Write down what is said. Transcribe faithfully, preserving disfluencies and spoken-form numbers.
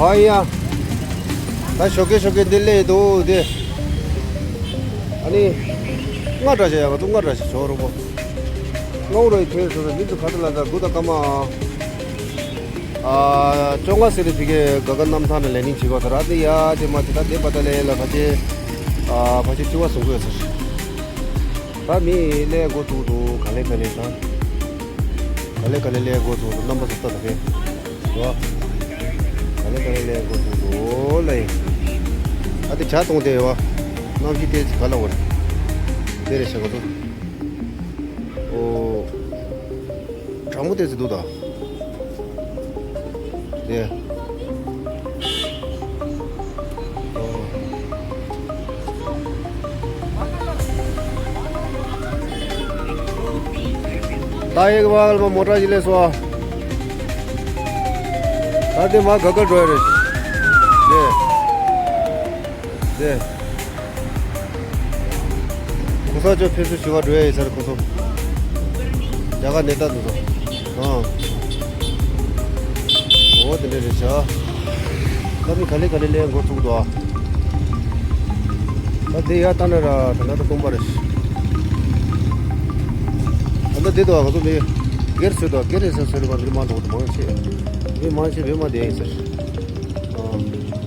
ཨ་ཡ། ད་ཞོགས་ཀས་ཞོགས་ཀས་འདི་སླེབས་འདུག་དེ། ཨ་ནི། ལྔ་འདྲ་བྱས་ཡ་ག་ཚོད་ལྔ་འདྲ་བྱས་ཞོགས་རོགས་པོ། ལྔ་རུ་ཡི་ཐོན་སོང་ན་མི་ཚོ་ག་ཚོད་ལ་ད་དགུ་དང་སྐར་མ། ཨ། བཅོ་ལྔ་ཟེར་ནས་ཕ་གིའི་ག་ག་གནམ་ཐང་ནས་ལེན་ནིང་བྱེད་དགོས་ད་ར་དེ་ཡ་དེ་མ་དེ་ད་དེ་པ་ད་ལས་ལ་ཕ་ཆེ། ཨ། ཕ་ཆེ་བཅུ་པ་སོང་དགོས་ཟེར། ད་མི་སླེབས་འགོ་ཚུགས་འདུག་ག་ལེ་ག་ལེ་ད། ག་ལེ་ག་ལེ་སླེབས་འགོ་ཚུགས་འདུག་རྣམ་པ་ཚོ་ལྟ་ད་ཕེ། ཡོ། ག་ལེ་ག་ལེ་ལེན་གོ་ཐུག་འདུག་ལ་ཡིན། ཨ་དེ་བྱ་གཏོང་དེ་ཡོ། གནམ་གཤིས་ཏོག་ཙམ་ག་ལ་བར། དེ་རེད་ཤག་ག་ཚོད། ཨོ། གྲང་མོ་ཏོག་ཙམ་འདུག་ད། དེ། ཨོ། ད་ཡེག་བག་ལ་མ་མོ་ཊ་ཞིག་ལས་སོ། ད་དེ་མ་ག་ག་འགྲོ་ཡ་རེད། དེ། དེ། ཁོ་ས་ཅོ་ཕེབས་བསུ་ཞུ་བ་འགྲོ་ཡ་ཡིན་ས་རེད་ཁོ་ཚོ། རྒྱ་གར་ནས་ད་འདུག་ས། ཨང་། འོ་དེ་འདྲ་རེད་ཤག་ད་མི་ག་ལེ་ག་ལེ་ལེན་འགོ་ཚུགས་འདུག་ཨ། ད་དེ་ཡར་ལྟ་ན་ར་ད་ལྟ་ད་སྟོང་པ་རེད། ད་ལྟ་དེ་འདུག་ཨ་ག་ཚོད་མི། སྒེར་བཟོས་འདུག་ཨ་སྒེར་རེད་ཟེར་བཟོས་རེད་པ་འདིར་མ་འགྲོ་འདུག་མང་ཆེ། མི་མང་ཆེ་བོད་མ་བསྡད་ཡིན་ཟེར། ཨ།